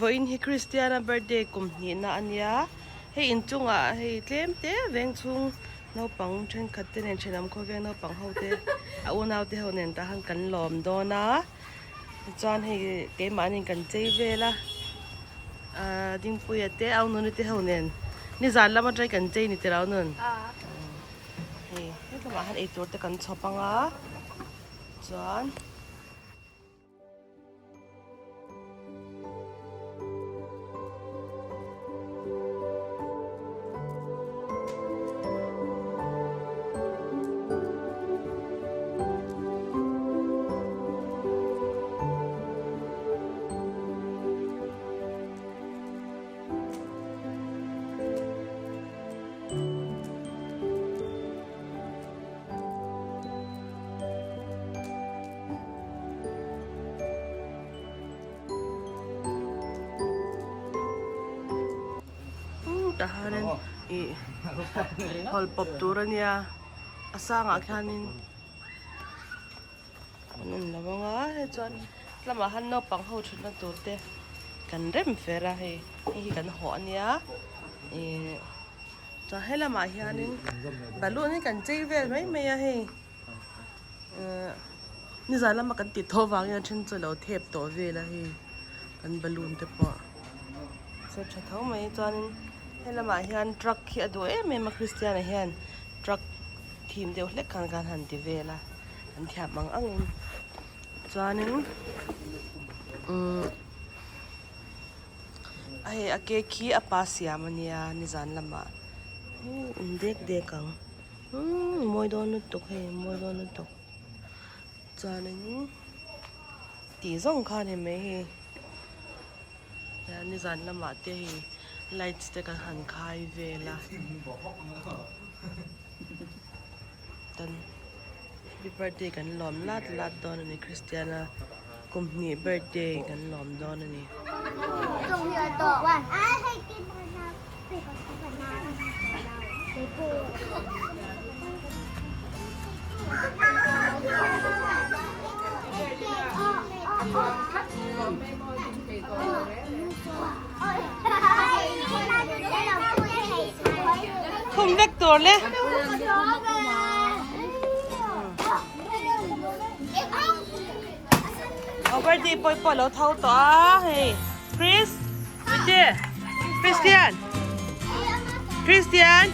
Vawiin hi Christiana birthday kum hnihna a nia hei inchungah hei tlem te veng chhung naupang thenkhat te nen thenawm khawveng naupang ho te a unau te ho nen tah khan kan lawm dawn a tichuan hei keimahni kan chei vel a ahh Dingpuia te Aununi te ho nen nizan lam atang kan chei ni tirau nun hei hetlangah hian eitur te kan chhawp ang a chuan. Tah hianin ih hawlh pawp tur a nia a sangah khianin an awm lo ang a hei chuan lamah hian naupang ho thutna tur te kan rem fer a hei hei hi kan hawh a nia ih chuan he lamah hianin balloon hi kan chei vel mai mai a hei. Nizan lama kan tih tho vangin a then chu a lo thep tawh vel a hei kan balloon te pawh chu a tha tho mai chuanin he lamah hian truck hi a duh em em a Christian ah hian truck thim deuh hlek khan khan han ti vel a an thiam ang angin chuanin umm a hei a cake hi a pa siam a nia nizan lamah in dek dek ang. Umm mawi dawn lutuk hei mawi dawn lutuk chuanin tih zawng kha a ni mai hei nizan lamah te hei lights te kan han khai vel a tan happy birthday kan lawm lat lat dawn a ni Christiana kum hnih birthday kan lawm dawn a ni. Khum vek tur le. Aw birthday pawh pawh lo tho tawh a hei Chris Vite Christian Christian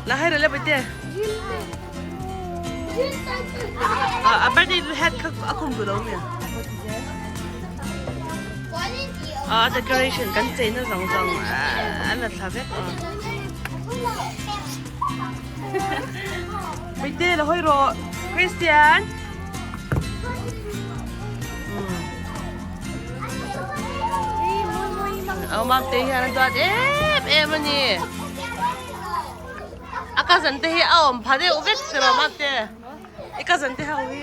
la hai le Vite a birthday hat kha a khum tu lo mi a decoration kan chei na zawng zawng an la thla vek a Vite la hawi rawh Christian Au mam te hian a duat em em a ni. A cousin te hi a awm pha deuh vek tiraw mam te. I cousin te ho hi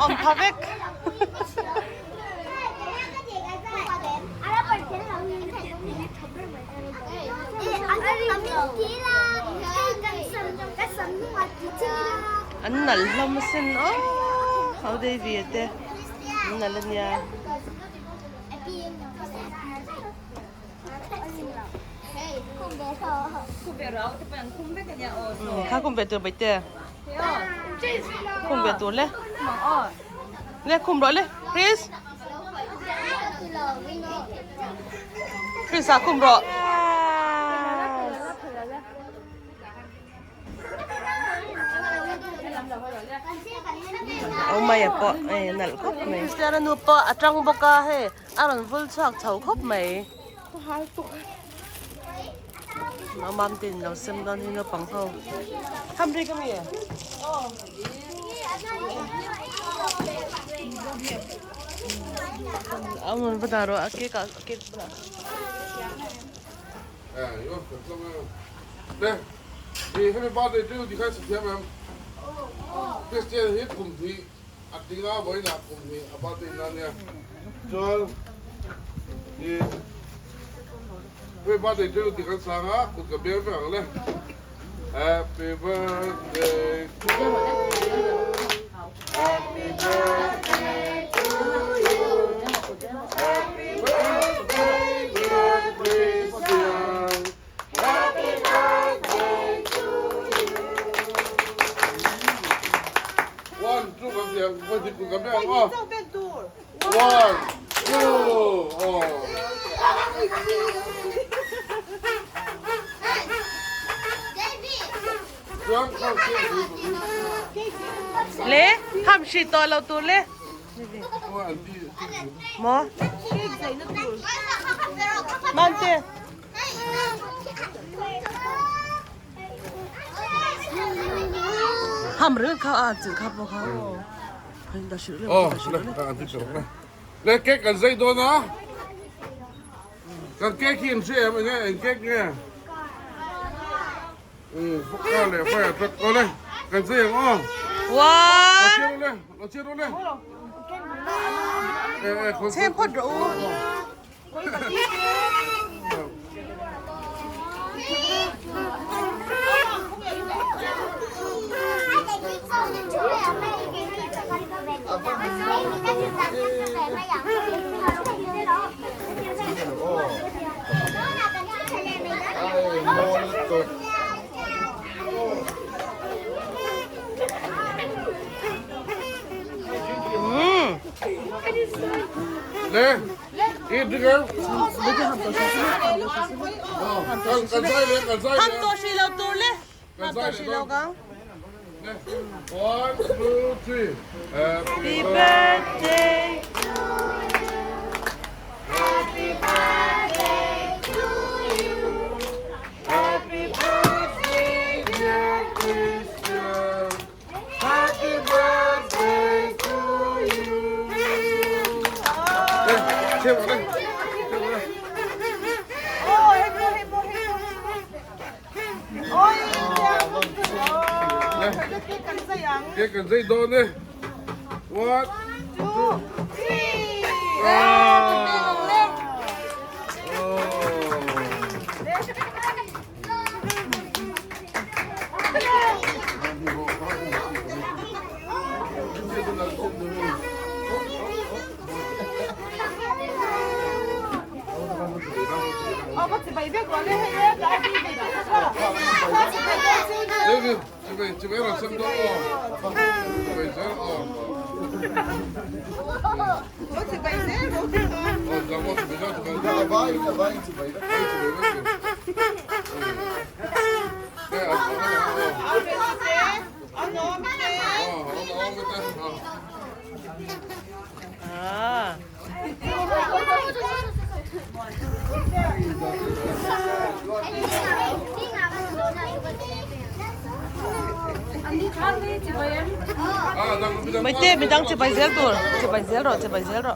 awm pha vek. An nalh hlawm asin aw ho Davy a te an nalh ania. Kha khum ve tur baihte khum ve tur le le khum rawh le Chris Chris ah khum rawh. Au mai a pawh hei nalh khawp mai. Christiana nu pawh a tang bawk a hei a rawn vul chhuak chho khawp mai. Mamam te in lo sem dawn hi naupang ho. Hamri ka mi? Au mun va dah rawh a cake ah cake bulah. Happy birthday to you ti khan sathiam em? Christian hi kum hnih a tling a, vawiinah kum hnih a birthday na nia. Chuan i happy birthday to you ti khan sang a, kut ka biang vek ang le. Happy birthday to you. Happy birthday to you. One, two, aw. Chuan kha cake hi. Le, ham hri tawh lo tur le. Maw? Mante. Ham ring kha a chi kha pawh kha. Oh, le, le cake kan zei dawn a. Kan cake hi in hre em enge eng cake nge? Um, ka le fire truck ko le. Kan zei ang aw. One. Lo le, lo le. Eh, eh, Chhem phawt rawh u. Le, eat the girl. Kan kan zai le, kan zai Ham le. to hri lo tur le. Ham to hri lo kang. Le. One, two, three. Happy Happy birthday. Happy birthday, dear Christian. Happy birthday to you. Lên, xem vào đây. Xem vào đây. Lên. Cái cần dây đôn đi. One, two, three. Oh. David, chị bé là xem đó. Chị bé sẽ ờ. Ờ, dạ vâng, chị bé ra, chị bé ra. Chị bé ra. Đây, ờ, ờ, ờ. Ờ, ờ, ờ, ờ. À. À, đang đang Mấy tê mình đang chụp bài zel tur. Chụp bài zel rồi, chụp bài zel rồi.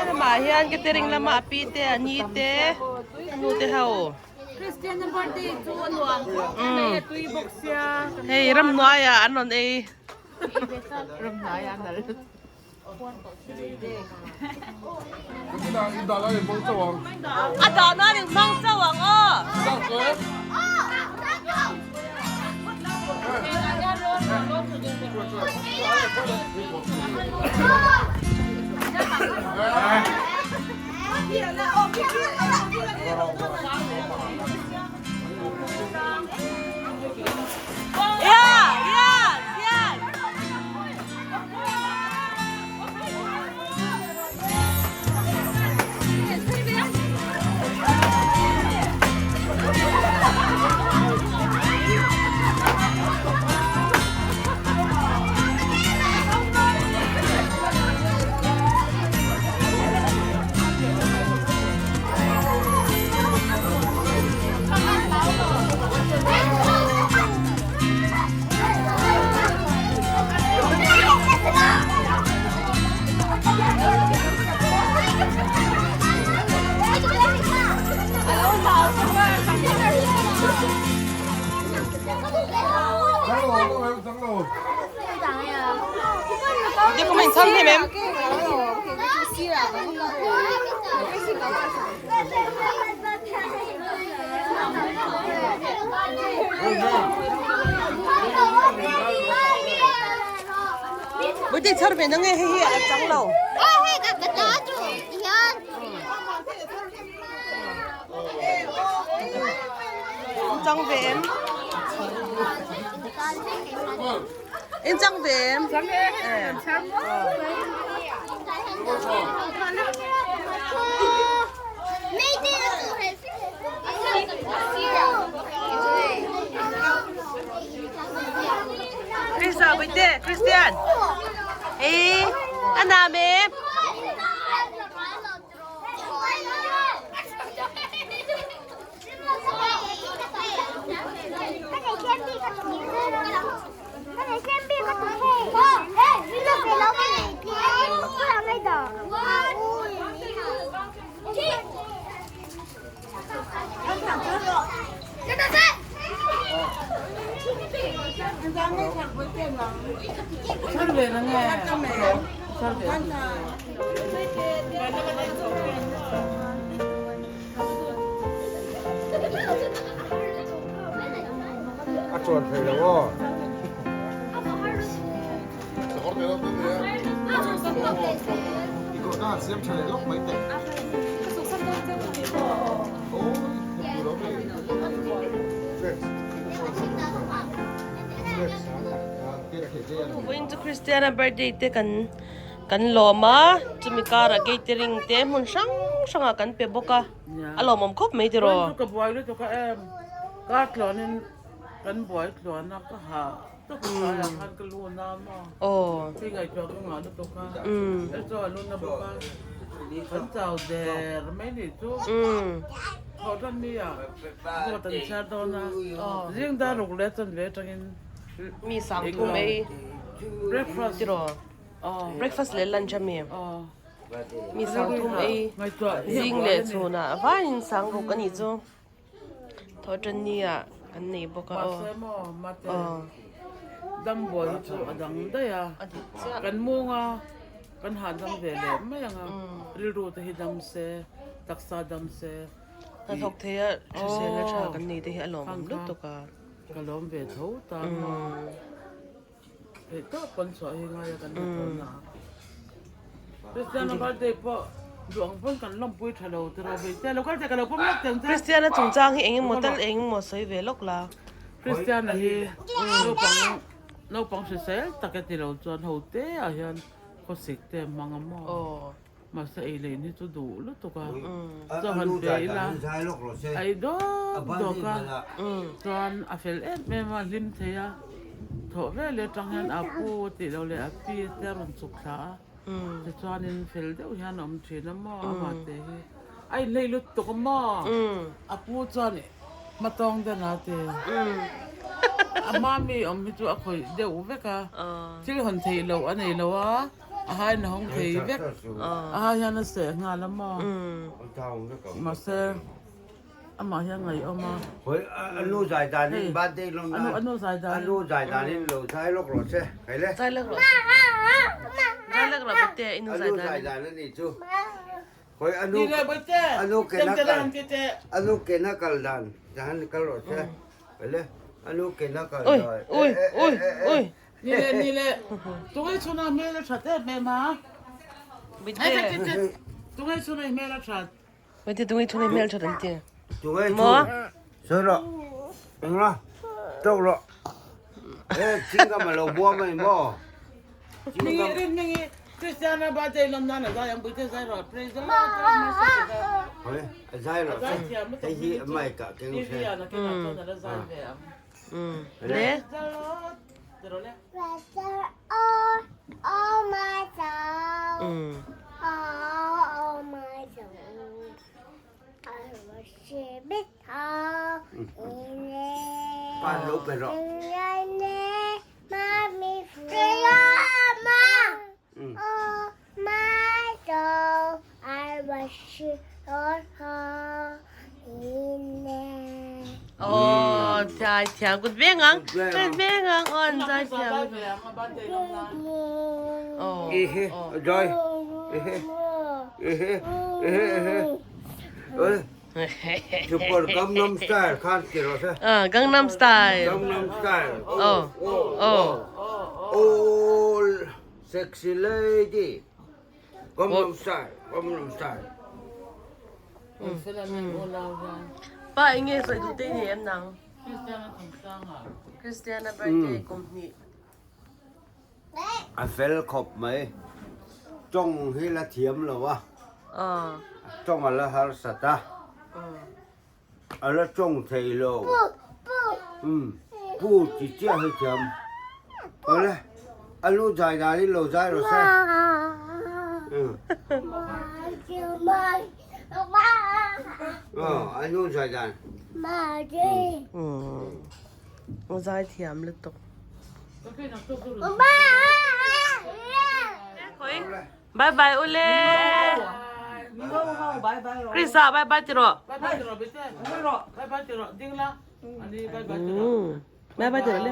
Lamah hian catering lamah a pi te a ni te a nu te ho. Christian birthday chu a nuam khawp mai a tui bawk sia. Hei ramhnuaiah an rawn ei. Ramhnuaiah an nal. A dah nan in hmang chauh ang aw. Yeah, yeah, yeah. In chhar hnem em? Bawihte chhar ve na nge hei hi a chang lo. In chang ve em? In chang ve em? Chang e. Chang Krista, Bawihte, Christian. Ê, a nam em? A chuan thei lo aw. Vawiin chu Christiana birthday te kan kan lawm a chumi karah catering te hmun hrang hrangah kan pe bawk a a lawmawm khawp mai tiraw. Ka buai lutuk a em kar tluanin kan buai tluan a ka hah tak a tlaiah khan ka lu na maw hei ngaihtuah ka ngah lutuk a hei chu a lu na bawk a kan chau der mai nih chu thawh tan ni ah vote an chhiar dawn a zing dar ruk leh chanve atangin mi sang thum ei breakfast tiraw breakfast leh lunch a mi mi sang thum ei zing leh chhunah vaiin sang ruk a nih chu. Thawhṭanni ah kan nei bawk a aw. Mahse maw mate dambawi hi chu a dang daih a, kan mung a kan hahdam ve leh mai ang a, rilru te hi dam se, taksa dam se. Hnathawk thei a hriselna tha kan nei te hi a lawmawm lutuk a. Ka lawm ve tho ta maw. Theih tawp kan chhuah hi ngai a kan hnathawh na a. Kristiana birthday pawh duh ang pawn kan lawmpui tha lo tiraw ve che lo kal che ka lo pawm lawk teng che. Kristiana chungchang hi engemaw tal engemaw sawi ve lawk la. Kristiana hi naupang naupang hrisel tak e ti lo chuan ho te ah hian khawsik te a hmang a maw. Mahse ei leh in hi chu duh lutuk a chaw han pe ila a ei dawk dawk a chuan a fel em em a hlim thei a thawh vel leh atang hian a pu a tih loh leh a pi te a rawn chhuk thla a tichuanin fel deuh hian a awm thin a maw amah te hi a inhlei lutuk a maw a pu chuan hmatawng den a ti a hma mi awm hi chu a khawih deuh vek a thil hawn theih loh a nei lo a. A hain a hawng thei vek. A hai hian a seh nghal a maw? Mahse amah hian ngaihawm a. A nu zai danin birthday lawm nan. A nu zai danin. A nu zai danin lo zai lawk rawh se. Hei le. Zai lawk rawh. Zai lawk rawh Bawihte i nu zai danin. A nu zai dan a nih chu. Hoi a nu a nu ke na kal a nu ke na kal dan han kal rawh se. Hei le. A nu ke na kal dan. Ui ui ui ui. Ni le, ni le. Tungai chhuna hmel a that em em a. Bawihte. Tungai chhuna hmel a that. Bawihte tungai chhuna hmel a that an ti. Tungai chhun. Sawi rawh. Engla. Tawk rawh. Eh, chingam a lo buam a ni maw? Mingi, rin mingi. Christiana birthday lawm nan a zai ang Bawihte zai rawh. Praise the Lord. Hoi, a zai rawh. Hei hi a mic ah keng se. TV ah nakinah chuan a la zai ve ang. Le. Pan lo pe rawh. Aw zai thiam kut veng ang kut veng ang aw an zai thiam. Ihe joy ihe ihe ihe ihe oi super Gangnam Style khan ti rawh se. Ah Gangnam Style. Gangnam Style. Oh oh. All sexy lady. Gangnam Style Gangnam Style. Pa enge sawi duh te i nei em nang? Christiana birthday kum hnih. A fel khawp mai. Tawng hi la thiam lo a. Tawng a la harsat a. A la tawng thei lo. Pu ti chiah hi thiam. Awle, a lu zai dan in lo zai rawh se. A lu zai dan. Zai thiam lutuk. Bye bye ule. Krisa bye bye tiro. Bye bye tiro bete. Bye bye tiro ding la. Ani bye bye tiro. Bye bye tiro le.